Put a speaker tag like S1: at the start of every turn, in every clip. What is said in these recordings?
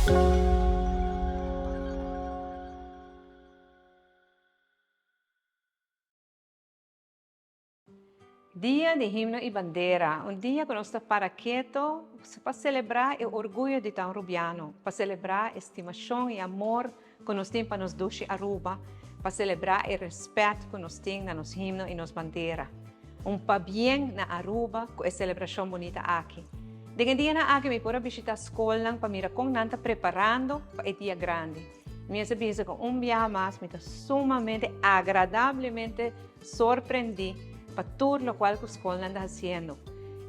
S1: Dia di Himno y Bandera, un dia cu nos ta para keto pa celebra e orguyo di ta un Rubiano, pa celebra e stimacion y amor cu nos tin pa nos dushi Aruba, pa celebra e respet cu nos tin na nos himno y nos bandera. Un pabien na Aruba cu e celebracion bunita aki. Den e dianan aki mi por a bishita scolnan pa mira con nan ta preparando pa e dia grandi. Mi mester bisa cu un biaha mas mi ta sumamente agradablemente Sorprendí pa tur lokual ku skolnan ta hasiendo.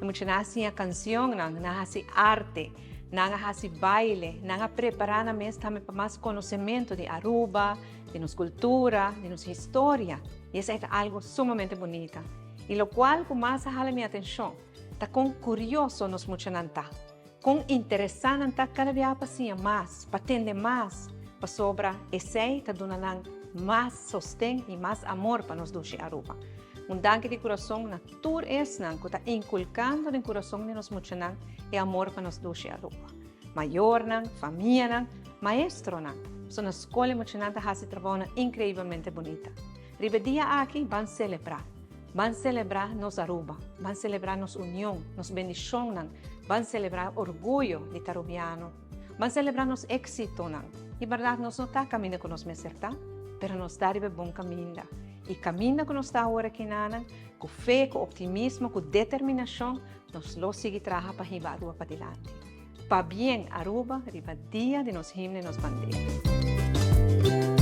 S1: E muchanan a siña kansionnan, nan a hasi arte, nan a hasi baile, nan a prepará nan mes tambe pa mas konosementu di Aruba, di nos kultura, di nos historia. I esei ta algu sumamente bunita. I lokual ku mas a hala mi atenshon ta kon kurioso nos muchanan ta. Kon interesá nan ta kada biaha pa siña mas, pa tende mas, pasobra esei ta duna nan mas sosten i mas amor pa nos dushi Aruba. Un danki di kurason na tur esnan ku ta inkulkando den kurason di nos muchanan e amor pa nos dushi Aruba. Mayornan, famianan, maestronan. Pasobra na skol e muchanan ta hasi trabounan inkreibelmente bunita. Riba e dia aki ban selebrá. Ban selebrá nos Aruba, ban selebrá nos union, nos bendishonnan, ban selebrá orguyo di ta Rubiano, ban selebrá nos éksitonan. Di bèrdat nos no ta kaminda ku nos mester ta, pero nos ta riba e bon kaminda. I kaminda ku nos ta awor akinanan, ku fe, ku optimismo, ku determinashon, nos lo sigui traha pa hiba Aruba padilanti. Pabien Aruba riba dia di nos himno y nos bandera.